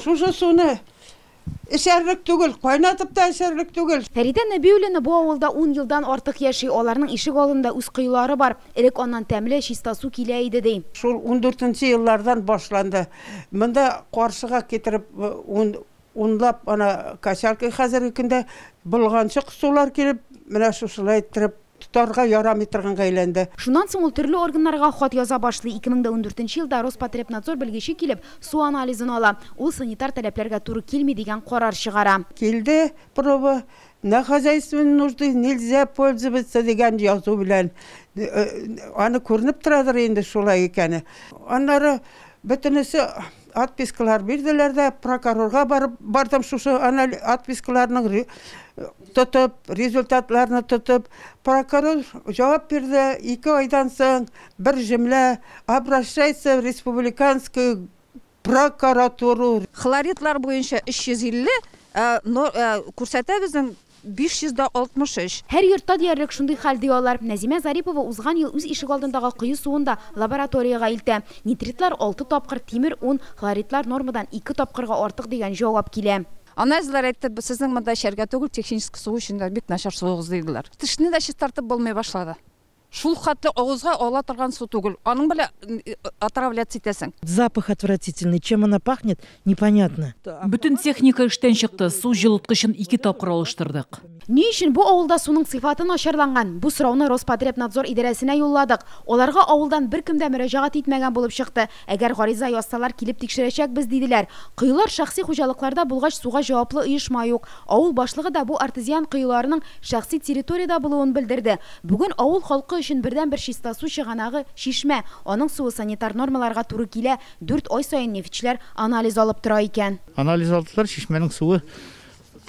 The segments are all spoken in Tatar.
Шушы суны эчәрлек түгел, кайнатып та эчәрлек түгел. Фәридә Нәбиуллина бу авылда 10 елдан артык яши. Аларның ишек алдында үз коелары бар. Элек аннан тәмле, чиста су килә иде, ди. Шул 14 еллардан башланды. Монда каршыга китереп унлап ана качалка, хәзерге көндә болганчык сулар килеп, менә шушылай иттереп тотарга ярамый торганга әйләнде. Шуннан соң ул төрле органнарга хат яза башлый. 2014 елда Роспотребнадзор белгече килеп, су анализын ала. Ул санитар таләпләргә туры килми дигән карар чыгара. Килде проба, на хозяйственные нужды нельзя пользоваться дигән язу белән. Аны күренеп торадыр инде шулай икәне. Аннары бөтенесе отпискалар бирделәр дә, прокурорга барып бардым, шушы отпискаларның тотып, результатларны тотып, прокурор җавап бирде. 2 айдан соң бер җөмлә: обращайся в республиканскую прокуратуру. Хлоридлар буенча 350, күрсәтә безнең 563. Һәр йортта диярлек шундый хәл, ди алар. Нәзимә Зарипова узган ел үз ишек алдындагы кое суын да лабораториягә илтә. Нитритлар 6 тапкыр, тимер 10, хлоридлар нормадан 2 тапкырга артык дигән җавап килә. Анализлар әйтте, сезнең монда эчәргә түгел, технический су өчен дә бик начар суыгыз, диделәр. Тешне дә чистартып булмый башлады. Шул хәтле авызга ала торган су түгел. Аның белән отравляться итәсең. Запах отвратительный. Чем она пахнет, непонятно. Бөтен техника эштән чыкты. Су җылыткычын 2 тапкыр алыштырдык. Ни өчен бу авылда суның сыйфаты начарланган? Бу сорауны Роспотребнадзор идарәсенә юлладык. Аларга авылдан беркем дә мөрәҗәгать итмәгән булып чыкты. Әгәр гариза язсалар, килеп тикшерәчәкбез, диделәр. Коелар шәхси хуҗалыкларда булгач, суга җаваплы оешма юк. Авыл башлыгы да бу артезиан коеларының шәхси территориядә булуын белдерде. Бүген авыл халкы өчен бердәнбер чиста су чыганагы чишмә. Аның суы санитар нормаларга туры килә. 4 ай саен нефтьчеләр анализ алып тора икән. Анализ алдылар, чишмәнең суы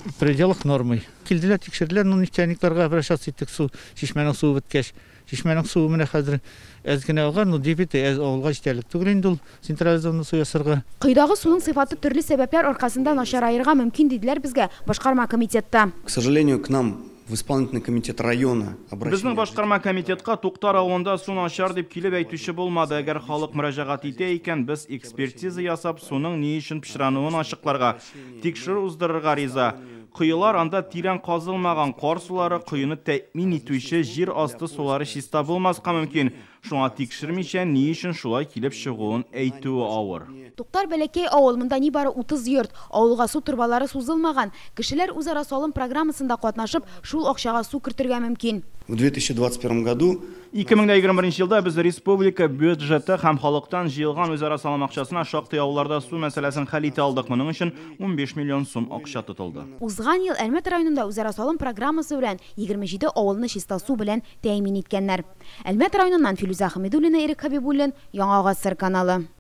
в пределах нормы. Килделәр, тикшерделәр, но нефтяникларга обращаться иттек, су, чишмәнең суы беткәч. Чишмәнең суы менә хәзер әз генә алган, но дебиты әз, авылга җитәрлек түгел инде ул централизованный су ясарга. Коедагы суның сыйфаты төрле сәбәпләр аркасында начараерга мөмкин, диделәр безгә башкарма комитетта. К сожалению, к нам в исполнительный комитет района обращение. Безнең башкарма комитетка Туктар авылында су начар дип килеп әйтүче булмады. Әгәр халык мөрәҗәгать итә икән, без экспертиза ясап, суның ни өчен пычрануын ачыкларга, тикшерү уздырырга риза. Коелар анда тирән казылмаган, кар сулары коены тәэмин итүче җир асты сулары чиста булмаска мөмкин. Шуңа тикшермичә ни өчен шулай килеп чыгуын әйтүе авыр. Туктар бәләкәй авыл, монда нибары 30 йорт. Авылга су торбалары сузылмаган. Кешеләр үзара салым программасында катнашып, шул акчага су кертергә мөмкин. В 2021 году 2021 елда без республика бюджеты һәм халыктан җыелган үзара салым акчасына шактый авылларда су мәсьәләсен хәл итә алдык. Моның өчен 15 миллион сум акча тотылды. Узган ел Әлмәт районында үзара салым программасы белән 27 авылны чиста су белән тәэмин иткәннәр. Әлмәт районыннан Филүзә Хәмидуллина, Ирек Хәбибуллин, Яңа Гасыр каналы.